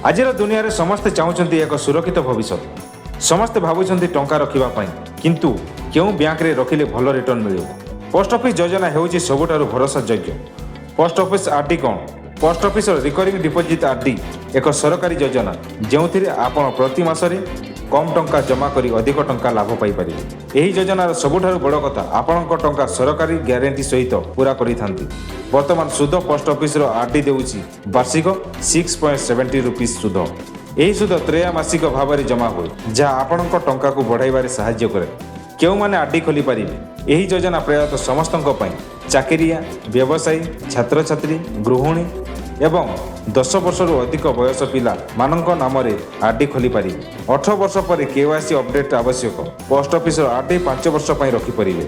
ଆଜିର ଦୁନିଆରେ ସମସ୍ତେ ଚାହୁଁଛନ୍ତି ଏକ ସୁରକ୍ଷିତ ଭବିଷ୍ୟତ। ସମସ୍ତେ ଭାବୁଛନ୍ତି ଟଙ୍କା ରଖିବା ପାଇଁ, କିନ୍ତୁ କେଉଁ ବ୍ୟାଙ୍କରେ ରଖିଲେ ଭଲ ରିଟର୍ଣ୍ଣ ମିଳିବ? ପୋଷ୍ଟ ଅଫିସ ଯୋଜନା ହେଉଛି ସବୁଠାରୁ ଭରସାଯୋଗ୍ୟ। ପୋଷ୍ଟ ଅଫିସ ଆରଡି କ'ଣ? ପୋଷ୍ଟ ଅଫିସର ରିକରିଂ ଡିପୋଜିଟ୍ ଆରଡି ଏକ ସରକାରୀ ଯୋଜନା, ଯେଉଁଥିରେ ଆପଣ ପ୍ରତି ମାସରେ କମ୍ ଟଙ୍କା ଜମା କରି ଅଧିକ ଟଙ୍କା ଲାଭ ପାଇପାରିବେ। ଏହି ଯୋଜନାର ସବୁଠାରୁ ବଡ଼ କଥା, ଆପଣଙ୍କ ଟଙ୍କା ସରକାରୀ ଗ୍ୟାରେଣ୍ଟି ସହିତ ପୂରା କରିଥାନ୍ତି। ବର୍ତ୍ତମାନ ସୁଧ, ପୋଷ୍ଟ ଅଫିସର ଆରଡି ଦେଉଛି ବାର୍ଷିକ ₹6.70 ସୁଧ। ଏହି ସୁଧ ତ୍ରୈମାସିକ ଭାବରେ ଜମା ହୁଏ, ଯାହା ଆପଣଙ୍କ ଟଙ୍କାକୁ ବଢ଼ାଇବାରେ ସାହାଯ୍ୟ କରେ। କେଉଁମାନେ ଆରଡି ଖୋଲିପାରିବେ? ଏହି ଯୋଜନା ପ୍ରାୟତଃ ସମସ୍ତଙ୍କ ପାଇଁ। ଚାକିରିଆ, ବ୍ୟବସାୟୀ, ଛାତ୍ରଛାତ୍ରୀ, ଗୃହିଣୀ ଏବଂ 10 ବର୍ଷରୁ ଅଧିକ ବୟସ ପିଲା ମାନଙ୍କ ନାମରେ ଆରଡି ଖୋଲିପାରିବେ। 18 ବର୍ଷ ପରେ କେୱାଇସି ଅପଡେଟ୍ ଆବଶ୍ୟକ। ପୋଷ୍ଟ ଅଫିସର ଆରଡି 5 ବର୍ଷ ପାଇଁ ରଖିପାରିବେ,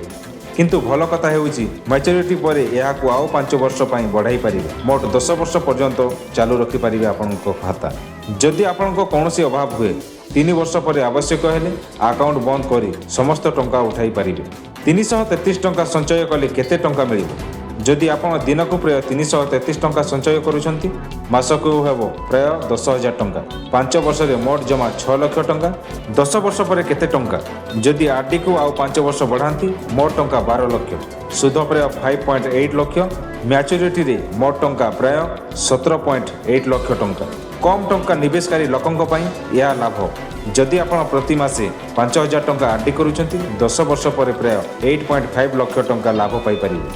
କିନ୍ତୁ ଭଲ କଥା ହେଉଛି ମ୍ୟାଚୁରିଟି ପରେ ଏହାକୁ ଆଉ 5 ବର୍ଷ ପାଇଁ ବଢ଼ାଇ ପାରିବେ। ମୋଟ 10 ବର୍ଷ ପର୍ଯ୍ୟନ୍ତ ଚାଲୁ ରଖିପାରିବେ ଆପଣଙ୍କ ଖାତା। ଯଦି ଆପଣଙ୍କ କୌଣସି ଅଭାବ ହୁଏ, 3 ବର୍ଷ ପରେ ଆବଶ୍ୟକ ହେଲେ ଆକାଉଣ୍ଟ ବନ୍ଦ କରି ସମସ୍ତ ଟଙ୍କା ଉଠାଇ ପାରିବେ। 333 ଟଙ୍କା ସଞ୍ଚୟ କଲେ କେତେ ଟଙ୍କା ମିଳିବ? ଯଦି ଆପଣ ଦିନକୁ ପ୍ରାୟ 333 ଟଙ୍କା ସଞ୍ଚୟ କରୁଛନ୍ତି, ମାସକୁ ହେବ ପ୍ରାୟ 10,000 ଟଙ୍କା। 5 ବର୍ଷରେ ମୋଟ ଜମା 6 ଲକ୍ଷ ଟଙ୍କା। 10 ବର୍ଷ ପରେ କେତେ ଟଙ୍କା? ଯଦି ଆରଡିକୁ ଆଉ 5 ବର୍ଷ ବଢ଼ାନ୍ତି, ମୋଟ ଟଙ୍କା 12 ଲକ୍ଷ। ସୁଧ ପ୍ରାୟ 5.8 ଲକ୍ଷ। ମ୍ୟାଚୁରିଟିରେ ମୋଟ ଟଙ୍କା ପ୍ରାୟ 17.8 ଲକ୍ଷ ଟଙ୍କା। କମ୍ ଟଙ୍କା ନିବେଶକାରୀ ଲୋକଙ୍କ ପାଇଁ ଏହା ଲାଭ। ଯଦି ଆପଣ ପ୍ରତି ମାସେ 5,000 ଟଙ୍କା ଆରଡି କରୁଛନ୍ତି, 10 ବର୍ଷ ପରେ ପ୍ରାୟ 8.5 ଲକ୍ଷ ଟଙ୍କା ଲାଭ ପାଇପାରିବେ।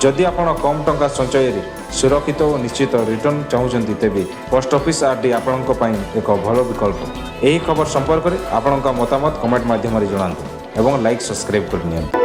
ଯଦି ଆପଣ କମ୍ ଟଙ୍କା ସଞ୍ଚୟରେ ସୁରକ୍ଷିତ ଓ ନିଶ୍ଚିତ ରିଟର୍ଣ୍ଣ ଚାହୁଁଛନ୍ତି, ତେବେ ପୋଷ୍ଟ ଅଫିସ ଆରଡି ଆପଣଙ୍କ ପାଇଁ ଏକ ଭଲ ବିକଳ୍ପ। ଏହି ଖବର ସମ୍ପର୍କରେ ଆପଣଙ୍କ ମତାମତ କମେଣ୍ଟ ମାଧ୍ୟମରେ ଜଣାନ୍ତୁ ଏବଂ ଲାଇକ୍, ସବସ୍କ୍ରାଇବ୍ କରିନିଅନ୍ତୁ।